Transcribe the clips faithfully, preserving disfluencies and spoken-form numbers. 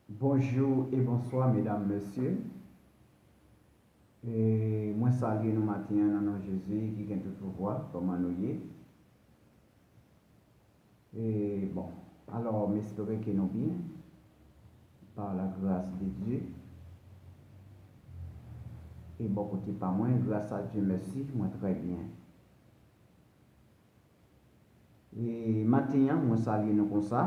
Bonjou e bonswa, medam, mesye. E mwen salye nou maten an nan non Jezi ki gen tout pouvwa. Kòman nou ye? E bon, alò, m espere ke nou byen, par la grâce de Dieu. E bò kote pa mwen, gras a Dye mèsi, mwen trè byen. E maten an, mwen salye nou konsa.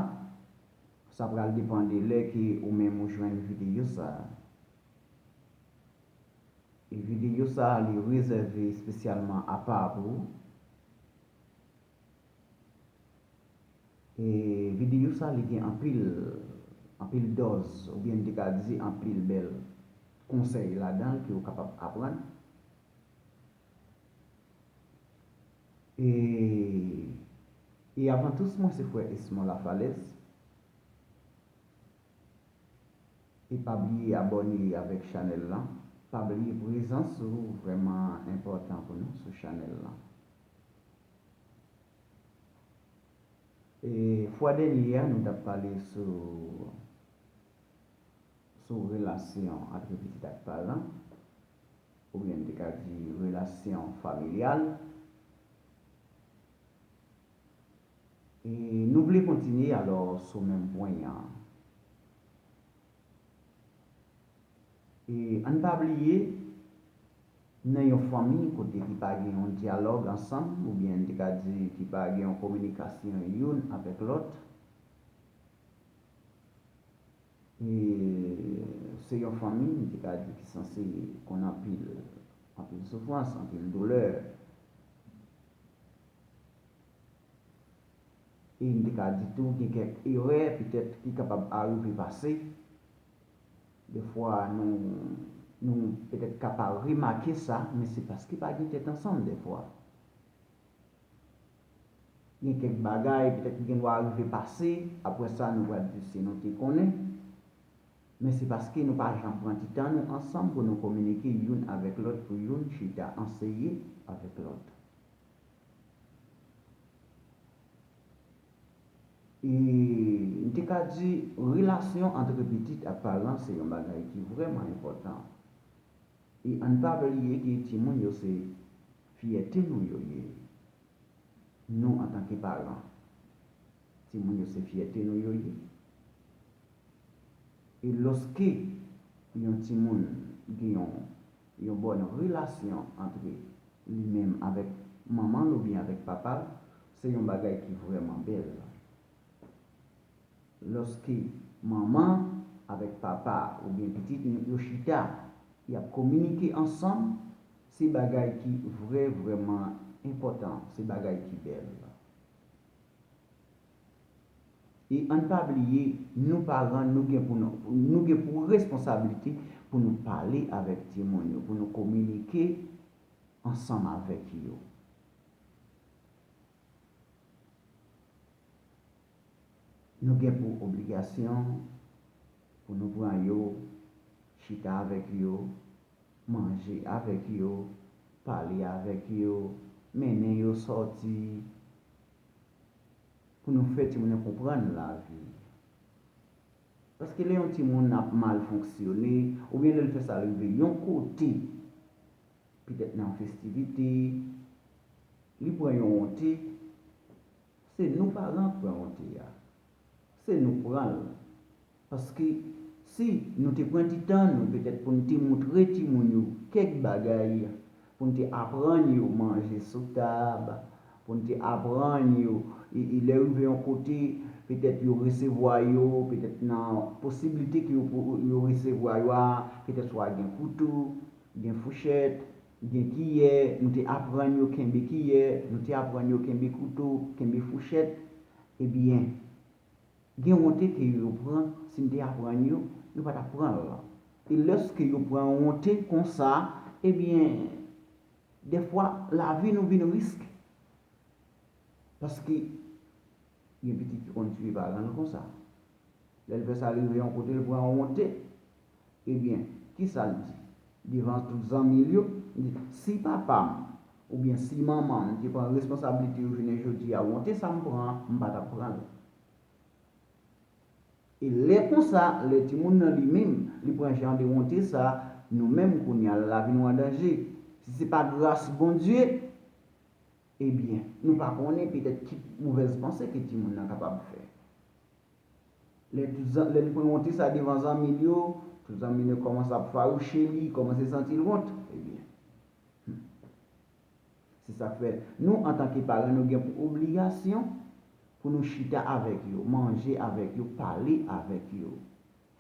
Sa pral depann de lè ke ou menm ou jwenn videyo sa a. E videyo sa a, li rezève espesyalman apa pou ou. E videyo sa, li gen anpil, anpil dòz, oubyen n te ka di anpil bèl konsèy ladan l ke w kapab aprann. E, e avan tout, mwen se frè Esmond Lafalaise. E pa bliye abòne avèk chanèl lan. Pa bliye prezans ou vrèman enpòtan pou nou sou chanèl lan. E fwa dènye a, nou t ap pale sou, sou relasyon ant pitit ak paran, oubyen n te ka di relasyon familyal. E nou vle kontinye alò sou menm pwen an. E ann pa bliye, nan yon fanmi kote ki pa gen yon dyalòg ansanm, oubyen n te ka di ki pa gen yon kominikasyon youn avèk lòt, e se yon fanmi, n te ka di, ki sanse konn anpil, anpil soufrans, anpil doulè. E n te ka di tou, gen kèk erè petèt ki kapab arive pase. Defwa, nou, nou petèt ka pa remake sa, men se paske pa gen tèt ansanm defwa. Gen kèk bagay petèt ki gen dwa rive pase, apre sa nou pral di se nou te konnen. Men se paske nou pa janm pran ti tan nou ansanm pou nou kominike youn avèk lòt, pou youn chita anseye avèk lòt. E m te ka di, relasyon ant pitit ak paran se yon bagay ki vrèman enpòtan. E ann pa bliye ke timoun yo se fyète nou yo ye. Nou, antanke paran, timoun yo se fyète nou yo ye. E lòske yon timoun gen yon, yon bòn relasyon ant li menm avèk manman l oubyen avèk papa l, se yon bagay ki vrèman bèl. Lòske manman avèk papa oubyen pitit yo chita, y ap kominike ansanm, se bagay ki vrè, vrèman enpòtan, se bagay ki bèl. E ann pa bliye, nou paran, nou gen pou nou, nou gen pou responsablite pou nou pale avèk timoun yo, pou nou kominike ansanm avèk yo. Nou gen pou obligasyon pou nou pran yo, chita avèk yo, manje avèk yo, pale avèk yo, mennen yo sòti, pou nou fè timoun yo konprann lavi. Paske lè yon timoun ap mal fonksyone, oubyen lè l fè sa rive yon kote, petèt nan yon festivite, li pran yon wonte, se nou paran k pran wonte a. Se nou k pran l. Paske si nou te pran ti tan nou, petèt pou n te moutre timoun yo kèk bagay, pou n te aprann yo manje sou tab, pou n te aprann yo, e, e lè rive yon kote, petèt yo resevwa yo, petèt nan posiblite ke yo, yo resevwa yo a, petèt swa gen kouto, gen fouchèt, gen kiyè, nou te aprann yo kenbe kiyè, nou te aprann yo kenbe kouto, kenbe fouchèt, ebyen, gen wonte ke yo pran, si n te aprann yo, yo pa t ap pran l. E lèske yo pran wonte konsa, ebyen, dèfwa, lavi nou vin riske. Paske gen pitit ki konn tiye paran l konsa. Lè l fè sa rive yon kote, l pran wonte. Ebyen, kisa l di? Devan tout zanmi l yo, li di, "Si papa m oubyen si manman m te pran responsablite yo jounen jodi a, wonte sa m pran an, m pa t ap pran l." E lè konsa, lè timoun nan li menm, li pran jan de wonte sa, nou menm kounye a la, lavi nou an danje. Si se pa gras Bondye, ebyen, nou pa konnen petèt ki movèz panse ke timoun nan kapab fè. Lè tout zan, lè li pran wonte sa devan zanmi l yo, tout zanmi l yo kòmanse ap fawouche li, kòmanse santi l wont, ebyen, hmm. Se sa k fè nou, antanke paran, nou gen pou obligasyon pou nou chita avèk yo, manje avèk yo, pale avèk yo,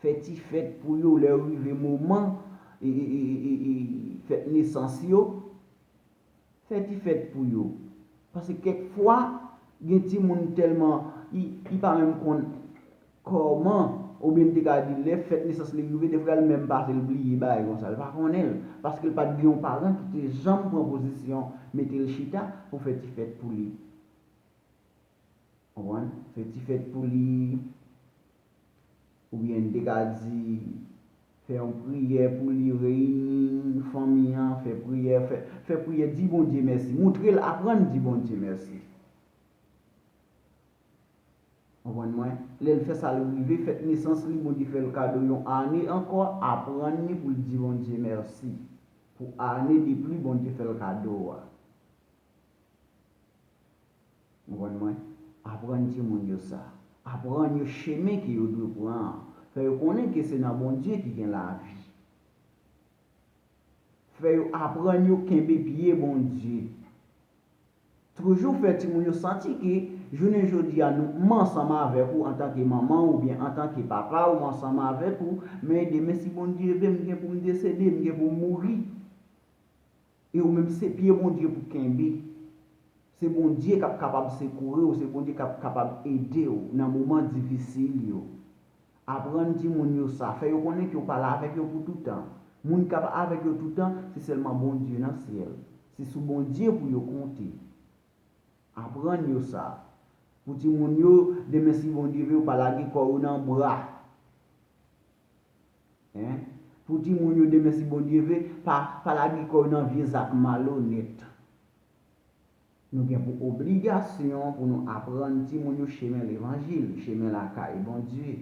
fè ti fèt pou yo. Lè yo rive moman e, e, e, e, e, fèt nesans yo, fè ti fèt pou yo. Paske kèk fwa, gen timoun tèlman, li, li pa menm konn kòman, oubyen m te ka di, lè fèt nesans li rive, defwa l menm pase, l bliye bagay konsa, l pa konnen l, paske l pa t gen yon paran ki te janm pran pozisyon mete l chita pou fè ti fèt pou li. Konprann? Fè ti fèt pou li, oubyen n te ka di, fè yon priyè pou li, reyini fanmi an, fè priyè, fè, fè priyè, di Bondye mèsi, moutre l, aprann di Bondye mèsi. Konprann mwen? Lè l fè sa, l rive fèt nesans li, Bondye fè l kado yon ane ankò, aprann li pou l di Bondye mèsi pou ane de pli Bondye fè l kado a. Konprann mwen? Aprann timoun yo sa. Aprann yo chemen ke yo dwe pran an. Fè yo konnen ke se nan Bondye ki gen lavi. Fè yo aprann yo kenbe pye Bondye. Toujou fè timoun yo santi ke jounen jodi a nou, m ansanm avèk ou antanke manman w oubyen antanke papa w, m ansanm avèk ou, men demen si Bondye vle, m gen pou m desede, m gen pou m mouri. E ou menm, se pye Bondye pou kenbe. Se Bondye k ap kapab sekoure w, se Bondye k ap kapab ede w nan moman difisil yo. Aprann timoun yo sa, fè yo konnen ke w pa la avèk yo pou toutan. Moun k ap avèk yo toutan, se sèlman Bondye nan syèl. Se sou Bondye pou yo konte. Aprann yo sa. Pou timoun yo, demen si Bondye vle, yo pa lage kò yo nan bra. Hein? Pou timoun yo, demen si Bondye vle, pa, pa lage kò yo nan vye zak malonèt. Nou gen pou obligasyon pou nou aprann timoun yo chemen levanjil, chemen lakay Bondye.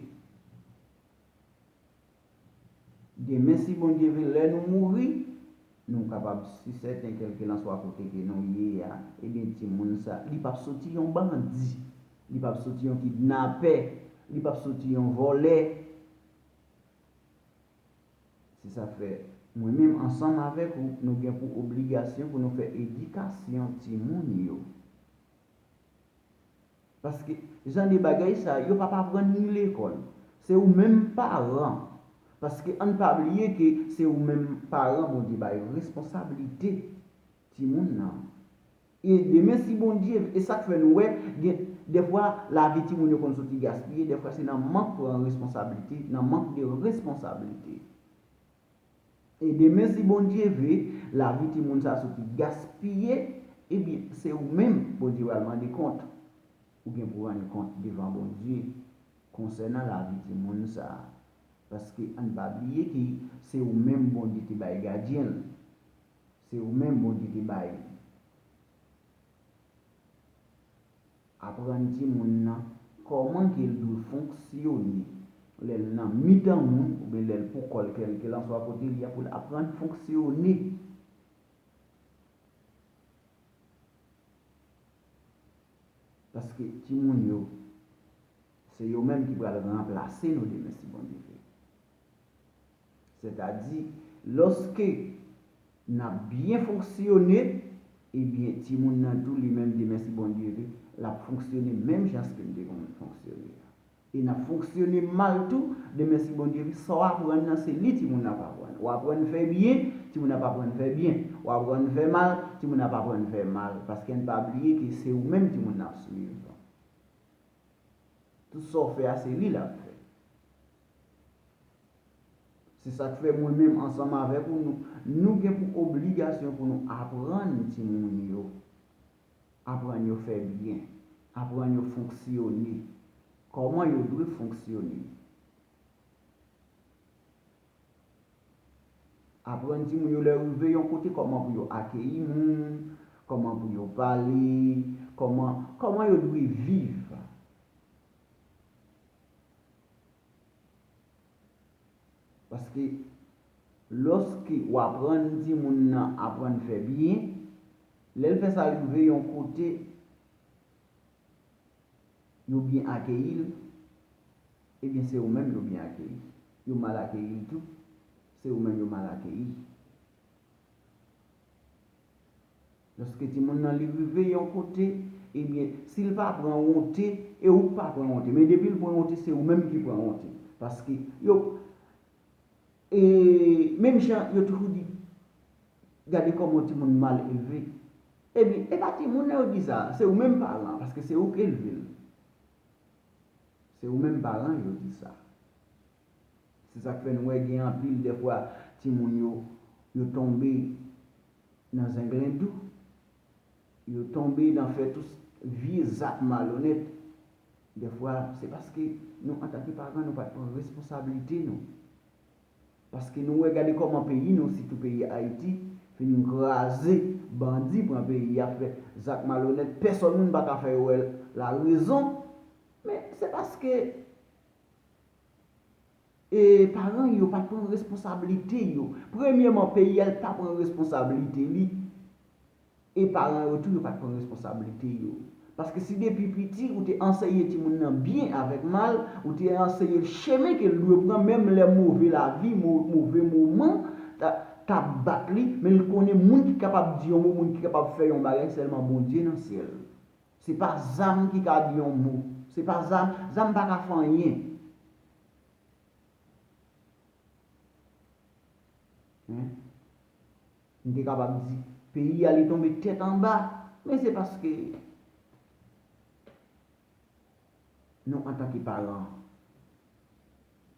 Demen, si Bondye vle, lè nou mouri, nou kapab si sèten, kèlkelanswa kote ke nou ye a, ebyen, timoun sa, li p ap soti yon bandi, li p ap soti yon kidnapè, li p ap soti yon vòlè. Se sa k fè, mwen menm, ansanm avèk ou, nou gen pou obligasyon pou nou fè edikasyon timoun yo. Paske jan de bagay sa, yo p ap aprann li lekòl. Se ou menm paran. Paske ann pa bliye ke se ou menm paran Bondye bay responsablite timoun nan. E demen si Bondye, e sa k fè nou wè, gen, dèfwa lavi timoun yo konn soti gaspiye, dèfwa se nan mank pran responsablite, nan mank de responsablite. E demen, si Bondye vle, lavi timoun sa soti gaspiye, ebyen, se ou menm Bondye pral mande kont. Ou gen pou rann kont devan Bondye konsènan lavi timoun sa. Paske ann pa bliye ke se ou menm Bondye te bay gadyen l. Se ou menm Bondye te bay. Aprann timoun nan kòman ke l dwe fonksyone lè l nan mitan moun, oubyen lè l pou kò l, kèlkelanswa kote l ye a, pou l aprann fonksyone. Paske timoun yo, se yo menm ki pral ranplase nou demen, si Bondye vle. Sètadi, lòske n ap byen fonksyone, ebyen, timoun nan tou, li menm, demen, si Bondye vle, l ap fonksyone menm jan ke n te konn fonksyone a. E n ap fonksyone mal tou, demen, si Bondye vle, sa w aprann nan, se li timoun nan ap aprann. W aprann fè byen, timoun nan ap aprann fè byen. W aprann fè mal, timoun nan ap aprann fè mal. Paske n pa bliye ke se ou menm timoun nan ap swiv. Tout sa w fè a, se li l ap fè. Se sa k fè mwen menm ansanm avèk ou, nou, nou gen pou obligasyon pou nou aprann timoun yo. Aprann yo fè byen. Aprann yo fonksyone. Kòman yo dwe fonksyone. Aprann timoun yo lè yo rive yon kote, kòman pou yo akeyi moun, kòman pou yo pale, kòman, kòman yo dwe viv. Paske lòske w aprann timoun nan aprann fè byen, lè l fè sa, l rive yon kote, yo byen akeyi l, ebyen, se ou menm yo byen akeyi. Yo mal akeyi l tou, se ou menm yo mal akeyi. Lòske timoun nan li rive yon kote, ebyen, si l pa pran wonte, e ou k pa pran wonte. Men depi l pran wonte, se ou menm ki pran wonte. Paske yo, e menm jan yo toujou di, gade kòman yon timoun mal elve. Ebyen, e pa timoun nan yo di sa, se ou menm paran an, paske se ou k elve l. Se ou menm paran yo di sa. Se sa k fè nou wè gen anpil dèfwa timoun yo, yo tonbe nan zenglendo, yo tonbe nan fè tout vye zak malonèt. Dèfwa, se paske nou, antanke paran, nou pa t pran responsablite nou. Paske nou wè, gade kòman peyi nou, sitou peyi Ayiti, fin kraze, bandi pran peyi a, fè zak malonèt, pèsòn moun pa ka fè yo wè larezon. Men se paske e paran yo pa t pran responsablite yo. Premyèman, peyi a l pa pran responsablite li. E paran yo tou, yo pa t pran responsablite yo. Paske si depi piti, ou te anseye timoun nan byen avèk mal, ou te anseye l chemen ke l dwe pran, menm lè move lavi, mo-, move moman, t ap bat li, men l konnen moun ki kapab di yon mo, moun ki kapab fè yon bagay, sèlman Bondye nan syèl. Se pa zam ki ka di yon mo. Se pa zam, zam pa ka fè anyen. Hein? M te kapab di, peyi a li tonbe tèt anba, men se paske nou, antanke paran,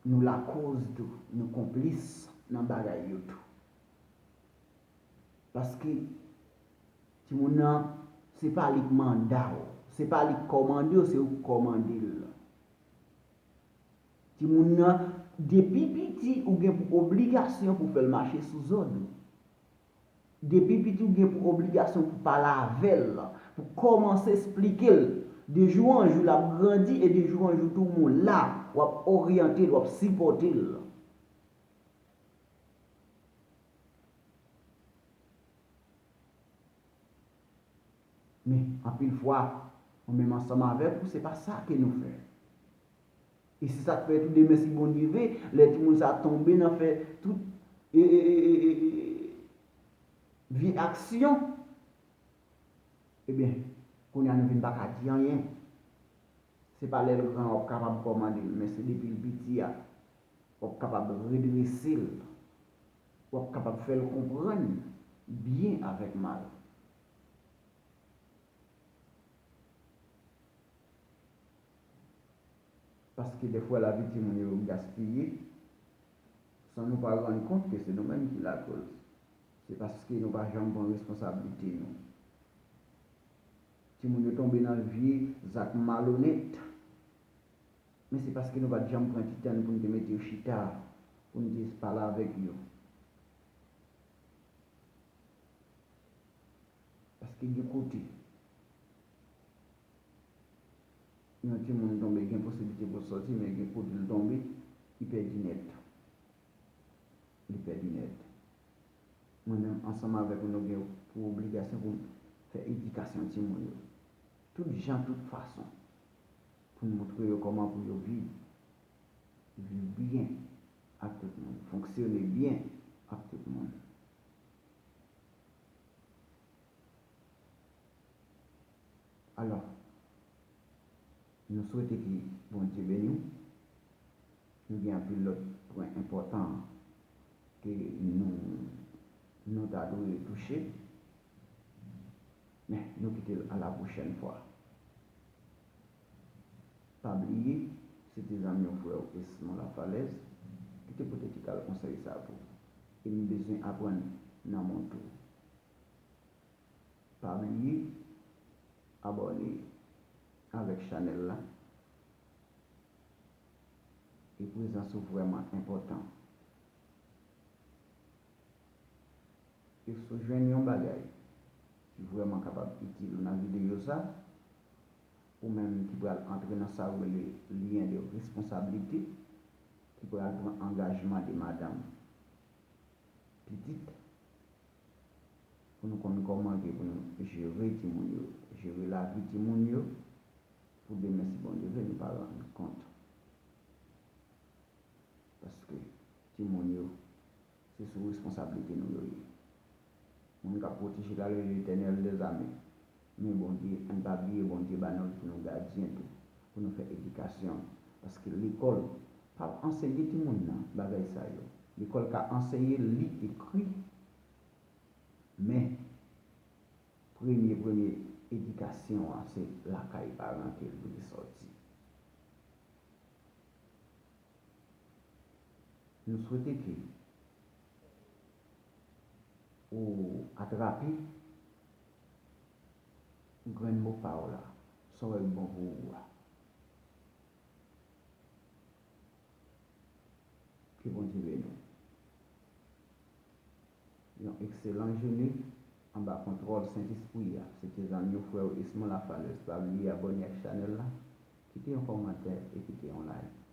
nou lakoz tou, nou konplis nan bagay yo tou. Paske timoun nan, se pa li k manda w, se pa li k kòmande w, se ou k kòmande l. Timoun nan, depi piti, ou gen pou obligasyon pou fè l mache sou zòd ou. Depi piti, ou gen pou obligasyon pou pale avè l, pou kòmanse esplike l. De jou an jou, l ap grandi, e de jou an jou tou, ou la, w ap oryante l, w ap sipòte l. Men, anpil fwa, ou menm ansanm avèk ou, se pa sa ke nou fè. E se sa k fè tou demen, si Bondye vle, lè timoun sa tonbe nan fè tout, e, e, e, e, e, e, vye aksyon, ebyen, kounye a nou vin pa ka di anyen. Se pa lè l gran w ap kapab kòmande l, men se depi l piti a, w ap kapab redrese l, w ap kapab fè l konprann byen avèk mal. Paske dèfwa lavi timoun yo gaspiye, san nou pa rann kont ke se nou menm ki lakoz. Se paske nou pa janm pran responsablite nou. Timoun yo tonbe nan vye zak malonèt, men se paske nou pa t janm pran ti tan n pou n te mete yo chita, pou n te pale avèk yo. Paske gen kote yon timoun tonbe, gen posiblite pou l sòti, men gen kote l tonbe, li pèdi nèt. Li pèdi nèt. Mwen menm, ansanm avèk ou, nou gen pou obligasyon pou n fè edikasyon timoun yo. Tout jan, tout fason. Pou n montre yo kòman pou yo viv. Viv byen ak tout moun. Fonksyone byen ak tout moun. Alò, nou swete ke Bondye beni w. Nou gen anpil lòt pwen enpòtan ke nou, nou ta dwe touche. Men, nou kite l a la pwochèn fwa. Pa bliye, se te zanmi w, frè w Esmond Lafalaise ki te pote ti kal konsèy sa pou ou. E m bezwen aprann nan men w tou. Pa bliye abòne avèk chanèl la. E prezans ou vrèman enpòtan. E si w jwenn yon bagay ki vrèman kapab itil ou nan videyo sa, ou menm ki pral antre nan sa yo rele lyen de responsablite, ki pral pran angajman de madanm pitit, pou nou konn kòman ke pou nou jere timoun yo, jere lavi timoun yo, pou demen, si Bondye vle, nou pa rann kont. Paske timoun yo, se sou responsablite nou yo ye. Moun k ap pwoteje l a, le Letènèl dèzame. Men Bondye, ann pa bliye Bondye ba nou l pou nou gadyen tou, pou nou fè edikasyon. Paske lekòl p ap anseye timoun nan bagay sa yo. Lekòl ka anseye l li, ekri, men premye, premye edikasyon an, se lakay paran ke l dwe sòti. Nou swete ke ou atrape grenn mo pa w la, sa w wè k bon pou ou a. Ke Bondye beni w. Yon ekselan jounen anba kontwòl Sentespri a. Se te zanmi w, frè w Esmond Lafalès. Pa bliye abòne ak chanèl la, kite yon kòmantè e kite yon like.